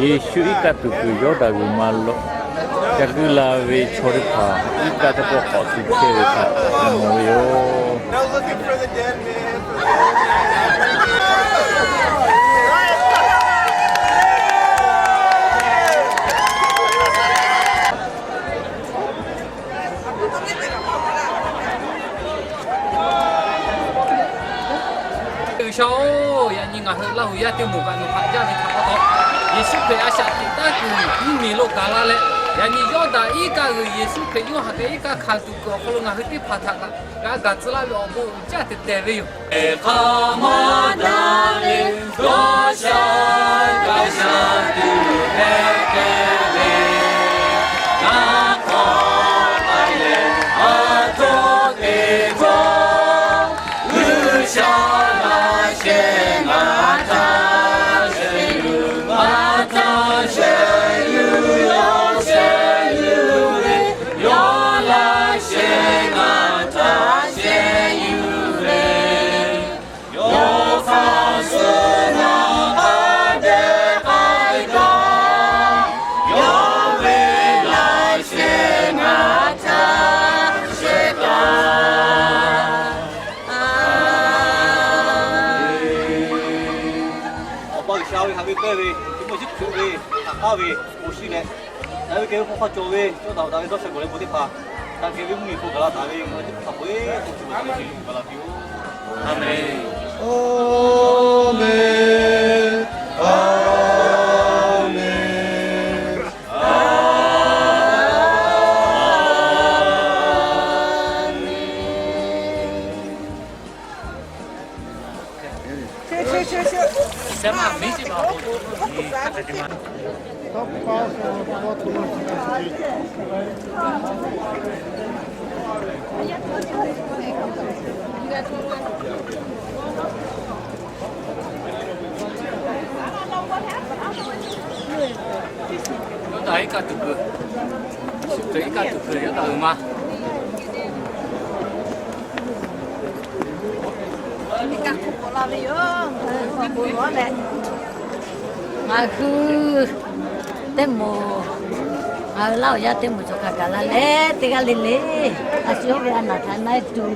Yeˍsuˆ iˉ kaˆ tuˬ kuiˬ Yawˇdanˍ g'uiˬ ma lo ca guˇ la ve chaw teˇ hpaˍ iˉ kaˆ teˇ pawˆ k'awꞈ tuˬ chehˇ ve htaꞈ g'a mawˬ ve yoˬ. G'uiˬsha-oˬ, yaꞈ nyi ngaˬ hui Laˇ hu yaˇ teˇ moˍ kaꞈ nawˬ htaꞈ jaˇ ve htaꞈ pa taw, Yeˍsuˆ Hkriꞈ a shaꞈ teꞈ taˉ kuiˬ mvuhˇmiˬ lo gaˬ la leh, yaꞈ nyi Yawˇdanˍ iˉ kaˆ g'uiˬ Yeˍsuˆ Hkriꞈ yawˇ haꞈ k'ai iˉ kaˆ hkanˍ tuˬ kuiˬ awˬ hk'aw lo ngaˬ hui teˇ hpaˍ htaꞈ kaꞈ g'a gaˬ tcuh laˇ ve awˬ bon uiˍ jaˇ tehꞈ tehˬ ve yoˬ. Awˬ pa G'uiˬsha ve haꞈ ve pehnˇ ve, Jawˇmawˇ Yeˍsuˆ Hkriꞈ ve haꞈ k'aˉ ve awˬ shiˍ leh, daꞈ ve kehˬ ve hk'aw hk'a cawˬ ve cawˇ daꞈ daꞈ ve dawˇ sha gawˬ leh bon teˇ hpaˍ, daꞈ kehˬ ve mvuhˇmiˬ hk'aw gaˬ la taˍ ve ngaˬ hui teˇ hpaˍ hk'a peu-eˬ hk'a shuˍ shuˍ shuˍ gaˬ la piˇ-oˆ. A menˬ. A menˬ. A menˬ. Yawˇdanˍ iˉ kaˆ tuˬ kuiˬ, Yeˍsuˆ Hkriꞈ iˉ kaˆ tuˬ kuiˬ Yawˇdanˍ g'uiˬ ma. Iˉ kaˆ hk'oˆ k'awꞈ la ve yoˬ. Ngaˬ hui teˇ moˍ, ngaˬ hui Laˇ hu yaˇ teˇ moˍ cawˬ hk'a gaˬ la leh teˇ g'aˇ le le, a shu yawˇ ve a naˍ htaꞈ na e tuˬ,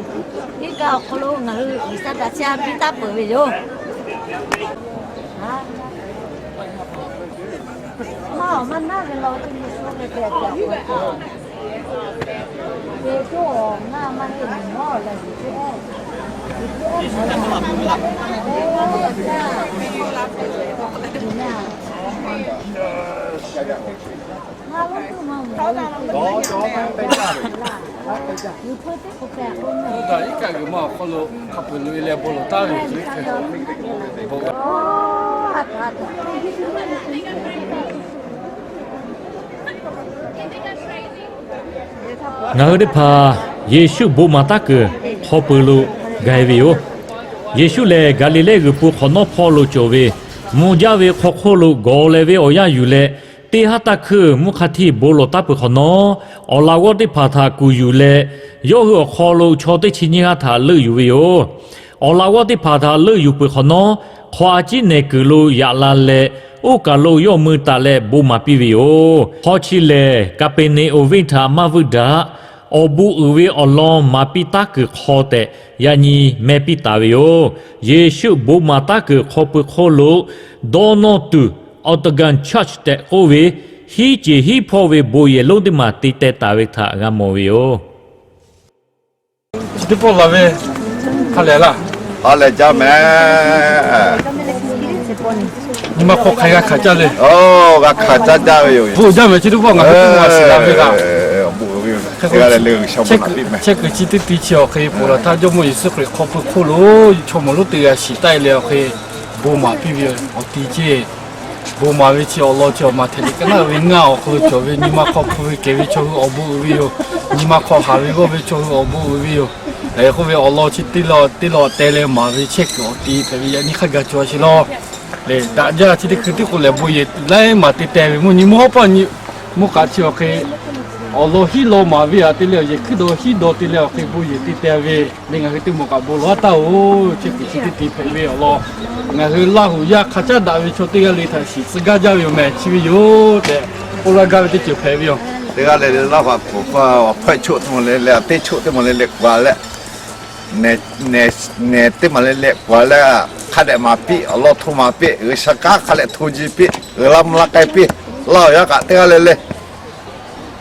iˉ kaˆ awˬ hk'aw lo ngaˬ hui G'uiˬsha daꞈ chehˇ a piˇ taˉ peuˬ ve yoˬ. Maˇ awˬ maˇ naˉ ve la teˇ nyi shu ve te a te a k'o, te to ngaˬ maˇ heˆ ve mawˬ leh, Yawˇdanˍ iˉ kaˆ g'uiˬ ma awˬ hk'aw lo hk'a peuˬ loꞈ e leh bon lawˬ taˉ ve yoˬ. Ngaˬ hui teˇ hpaˍ Yeˍsuˆ bon maˍ taˉ kuiˬ hk'aw peuˬ lo gaˬ e ve yoˬ. Yeˍsuˆ lehˬ, Gaˍliˍlehˇ g'uiˬ pui hk'awꞈ nawˉ hpawˇ lo cawˬ ve, mvuh jaˇ ve hk'aw hk'oˆ lo gawˬ leh ve awˬ yanˇ yuˬ leh, teˇ haˉ taˇ hkuiˇ mvuhˇ hk'a htiˇ bon lawˬ taˉ peuˬ hk'awꞈ nawˉ, awˬ laꞈ g'awˇ teˇ hpaˍ htaꞈ kuˬ yuˬ leh, yawˇ hui awˬ hk'aw lo chaw teˇ chi nyiˇ haˉ htaꞈ leuˆ yuˬ ve yoˬ. Awˬ laꞈ g'awˇ teˇ hpaˍ htaꞈ leuˆ yuˬ peuˬ hk'awꞈ nawˉ, hk'aw a ciˉ nehˬ kuiˬ lo yaꞈ la leh, oˇ kaˬ lo yawˇ mui taˍ leh bon maˍ piˇ ve yoˬ. Hk'aw chi lehˬ, Kaˍpeˍneˍonˍ venˇ htaꞈ maˇ vuiˇ daꞈ. Awˬ bon uiˍ ve awˬ lawn maˍ piˇ taˉ kuiˬ hk'aw tehꞈ yaꞈ nyi meh piˇ taˍ ve yoˬ. Yeˍsuˆ bon maˍ taˉ kuiˬ hk'aw pui hk'oˆ lo dawˇ nawˇ tuˬ, Octagon Church tehꞈ k'oˆ ve, hiˉ ceˬ hiˉ hpawˇ ve bon yehˬ lonˉ teˇ maˬ te teh taˍ ve htaꞈ g'a mawˬ ve yoˬ. Chi teˇ pawˆ la ve, ha lehˬ laˇ, ha lehˬ jaˇ mehˍ. Nyi ma hk'aw hk'a g'a hkanˍ caˇ le. G'a hkanˍ caˇ jaˇ ve yoˬ. Bon jaˇ mehˍ. Chi teˇ pawˆ ngaˬ hui teˇ maˬ shiˍ la ve kaꞈ, chehˇ kuiˬ chi teˇ ti chi awˬ hk'e ponˬ laˬ htaˇ, Jawˇmawˇ Yeˍsuˆ Hkriꞈ hk'aw pui hk'oˆ lo chaw mawˬ lonˉ teˇ g'aˇ shiˍ taˆ e leh awˬ hk'e bon maˍ piˇ ve awˬ ti ceˇ. Bon maˍ ve chi awˬ lawn chi awˬ maˍ htehꞈ liꞈ ka naˉ ve ngaˇ awˬ hk'aw lo cawˬ ve, nyi ma hk'aw hpu ve kehˬ ve chaw hui awˬ bon uiˍ ve yoˬ. Nyi ma hk'aw haˍ ve g'awˇ ve chaw hui awˬ bon uiˍ ve yoˬ. Lehˬ k'oˆ ve awˬ lawn chi teˇ law teˇ law teh leh maˍ ve chehˇ kuiˬ awˬ ti hpehꞈ ve yaꞈ nyi hk'a gaˬ cawˬ sheˍ law. Lehˬ daꞈ jaˇ chi teˇ hkui tiˉ k'o lehˬ bon yehˬ laiˉ maˬ te teh ve mvuhˇ nyi mvuhˇ hawˉ pawˆ nyi mvuhˇ k'aꞈ chi awˬ hk'e Awˬ lawn hiˉ law maˍ ve aꞈ te leh awˬ yehˬ hkuiˉ daw hiˉ daw te leh awˬ hk'e bon yehˬ te teh ve le, ngaˬ hui teˇ maˬ kaꞈ bon lawˬ taˍ-oˬ. Chehˇ kuiˬ chi teˇ te hpehꞈ ve awˬ lawn, ngaˬ hui Laˇ huˍ yaˇ hk'a caˉ daꞈ ve chaw teˇ g'aˇ le htaꞈ shiˍ tcuh gaˇ jaˇ ve yoˬ mehˍ chi ve yoˬ tehꞈ k'oˆ laˇ gaˇ ve teˇ ceuˬ hpehꞈ ve yoˬ. Teˇ g'aˇ le le Laˇ huˍ a pfuhˍ hpfuhˇ awˬ hpawehˇ choˆ teˇ maˬ le le, teˇ choˆ teˇ maˬ le le k'oꞈ-a leh, nehˬ teˇ maˬ le le k'oꞈ-a leh, hk'a dehꞈ maˍ piˇ, awˬ lawn hto maˍ piˇ, G'uiˬsha kanˉ hk'a leh hto ji piˇ, g'uiˬ laˇ mvuh laˇ k'ai piˇ, Laˇ huˍ yaˇ kaꞈ teˇ g'aˇ le le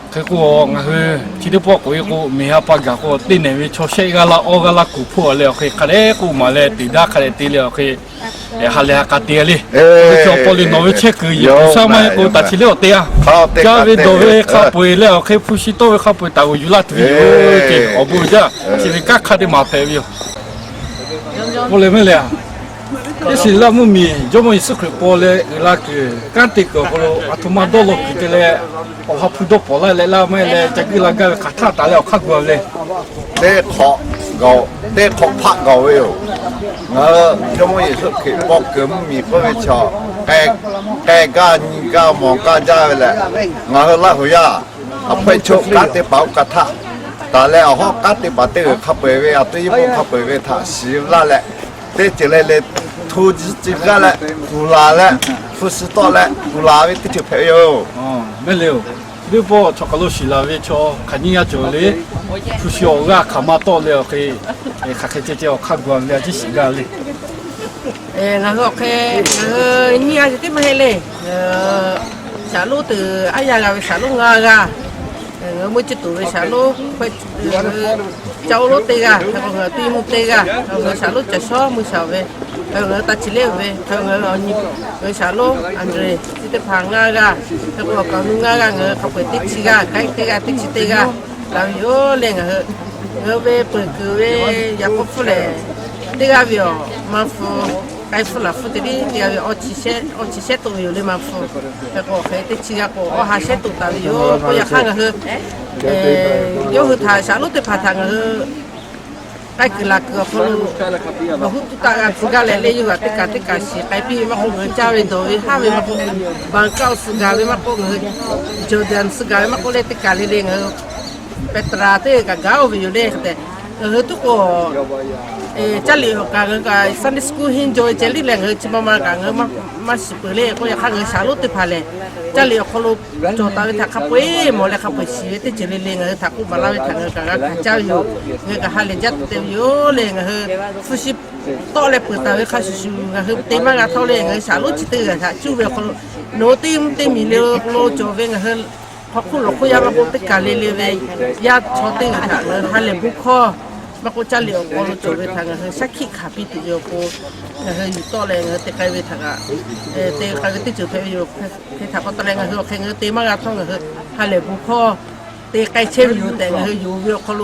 Hk'e k'o, ngaˬ hui chi teˇ pawˆ k'oꞈ-e k'o, miˬ ha pa gaˬ k'o, teˇ nehˬ ve chaw shehˆ g'aˇ laˇ awˇ g'aˇ laˇ kuˬ hpfuhˆ-a leh awˬ hk'e hk'a dehꞈ k'oˆ maˍ leh, teꞈ daˇ hk'a dehꞈ te leh awˬ hk'e, ha lehˬ ha k'a te-a le. Hk'e chaw pawˆ le nawˬ ve chehˇ kuiˬ yehˬ k'oˍ shaˉ maˇ heˆ k'o, taˍ chi lehˬ awˬ te-a. Caˇ ve dawˬ ve hk'a peu-eˬ leh awˬ hk'e hpu shi tawˆ ve hk'a peu-eˬ taˍ g'uˬ yuˬ laˇ tuˬ ve yoˬ. Ceh awˬ bon jaˇ, chi ve kanˉ hk'a te maˍ hpehꞈ ve yoˬ. K'oˆ leh mehˉ le-a, iˉ shiˍ laˇ mvuhˇmiˬ Jawˇmawˇ Yeˍsuˆ Hkriꞈ paw leh uiˍ la kuiˬ kanˉ te kuiˬ awˬ hk'aw lo aˬ htoꞈ ma dawˇ law kuiˬ te leh, awˬ ha hpu dawˇ pawnˍ laˇ leh laˇ maˇ heˆ leh, ca guˇ la gaˇ ve hk'aˬ htaˇ taˍ leh awˬ hk'aˇ gu-a ve le. Teˇ hk'awꞈ hpaˆ gaˬ ve yoˬ. Ngaˬ hui Jawˇmawˇ Yeˍsuˆ Hkriꞈ paw kuiˬ mvuhˇmiˬ k'oˆ ve chaw, k'ai gaˇ nyi gaˇ mawˬ gaˇ jaˇ ve leh, ngaˬ hui Laˇ huˍ yaˇ aˬ hpawehˇ choˆ kanˉ te paˍ oˇ kaˬ htaˇ taˍ leh awˬ hawˉ kanˉ te paˍ teˇ g'uiˬ hk'a peu-eˬ ve, aˬ to iˉ bon hk'a peu-eˬ ve htaꞈ shiˍ laˇ leh, teˇ ceuˬ le le hto ji ci gaˇ leh kuˬ laˬ leh, hpu shi tawˆ leh kuˬ laˬ ve teˇ ceuˬ hpehꞈ ve yoˬ. Mehˉ le-oˬ, teˇ pawˆ chaw hk'aˬ lo shiˍ laˬ ve chaw hk'aˬ nyiˇ g'aˇ cawˬ le. Hpu shi awˬ g'aˇ hk'aˬ ma tawˆ leh awˬ hk'e, hk'aˬ hk'e ceh ceh awˬ hk'aˇ gu-a ve le, a ciˉ shiˍ gaˇ le. Ngaˬ hui awˬ hk'e, ngaˬ hui nyiˇ g'aˇ ceh tiˉ maˇ heˆ le. Shaˍ lonˉ tuˬ aˉ yaˇ g'a ve shaˍ lonˉ ngaˇ g'aˇ, ngaˬ hui meuˇ ciˇ tuˬ ve shaˍ lonˉ, ngaˬ hui caˇ oˇ lonˉ teˇ g'aˇ, hk'e k'o ngaˬ hui tuˇ mvuh teˇ g'aˇ, hk'e k'o ngaˬ hui shaˍ lonˉ caˬ shawˉ meuˇ shaˍ ve, hk'e k'o ngaˬ hui ta chi lehˉ ve, hk'e k'o ngaˬ hui awˬ nyi, ngaˬ hui shaˍ lonˉ Anˍdrehˍ chi teˇ hpaˍ ngaˇ g'aˇ, hk'e k'o awˬ kaˍ awˬ nu ngaˇ g'aˇ, ngaˬ hui hk'a peu-eˬ teˇ chi g'aˇ, k'ai teˇ g'aˇ teˇ chi teˇ g'aˇ la ve yoˬ le. Ngaˬ hui, ngaˬ hui ve peuˬ kuiˬ ve yaꞈ k'aw hpfuhˇ lehˬ, teˇ g'aˇ ve awˬ ma hpu k'ai hpfuhˇ laˬ hpfuhˇ te tiˉ teˇ g'aˇ ve awˇ chi shehˉ toꞈ ve yoˬ le ma hpu. Hk'e k'o hk'e teˇ chi g'aˇ k'o awˇ ha shehˉ toꞈ taˍ ve yoˬ. K'o yaꞈ hk'aˇ ngaˬ hui yawˇ hui htaꞈ shaˍ lonˉ teˇ hpaˍ htaꞈ ngaˬ hui k'ai kuiˬ laˬ kuiˬ awˬ hk'aw lo awˬ huˉ tuˉ taˆ g'a tcuh gaˇ leh le, yawˇ hui htaꞈ teˇ kaˬ teˇ kaˬ shiˍ k'ai piˇ ve maˇ k'oˆ, ngaˬ hui caˇ ve dawˬ ve haˉ ve maˇ k'oˆ, Baˍnaˍkaˆ awˬ suhˍ gaˬ ve maˇ k'oˆ, ngaˬ hui Jawˇdanˍ suhˍ gaˬ ve maˇ k'oˆ leh teˇ kaˬ le le ngaˬ hui Peˍtraˍ teˇ kaꞈ gaˬ-oˬ ve yoˬ le. Hk'e te ngaˬ hui tuˉ k'o, caˇ liꞈ awˬ kaꞈ ngaˬ hui kaꞈ Sunday school henˇ jaw ve ceh liˇ leh ngaˬ hui chi ma ma kaꞈ ngaˬ hui maˇ shiˍ peuˬ le. K'o yaꞈ hk'aˇ ngaˬ hui shaˍ lonˉ teˇ hpaˍ lehˬ, caˇ liꞈ awˬ hk'aw lo cawˬ taˍ ve htaꞈ hk'a peu-eˬ mawˬ leh hk'a peu-eˬ shiˍ ve teˇ ceuˬ le le ngaˬ hui htaꞈ k'oˆ baˬ laˇ ve htaꞈ ngaˬ hui kaꞈ g'a hkanˍ caˇ ve yoˬ. Ngaˬ hui kaꞈ ha lehˬ jaˇ tuˬ te ve yoˬ le. Ngaˬ hui hpu shi tawˆ leh peuˬ taˍ ve hk'a shuˍ shuˍ ngaˬ hui te maˇ g'a htawˇ le. Ngaˬ hui shaˍ lonˉ chi teˇ g'aˇ htaꞈ cuˇ ve awˬ hk'aw lo, nawˬ hui teˇ mvuhˇ teˇ miˬ le lo cawˬ ve ngaˬ hui hk'aw hk'oˆ lawˬ hk'oˆ yaˇ maˇ k'oˆ teˇ kaˬ le le ve yaˇ chaw teˇ g'aˇ htaꞈ ngaˬ hui ha lehˬ bon hkawˇ maˇ k'oˆ, caˇ liꞈ awˬ hk'aw lo cawˬ ve htaꞈ ngaˬ hui shaˉ hkiˆ hkanˍ piˇ tuˬ ve awˬ pon, ngaˬ hui yuˬ tawˆ leh ngaˬ hui te k'ai ve htaꞈ kaꞈ, te k'ai ve teˇ ceuˬ hpehꞈ ve yoˬ. Hk'e htaꞈ pa taw leh ngaˬ hui awˬ hk'e ngaˬ hui te maˇ g'a htawˇ ngaˬ hui ha lehˬ bon hkawˇ te k'ai chehˇ ve yoˬ tehꞈ ngaˬ hui yonˍ ve awˬ hk'aw lo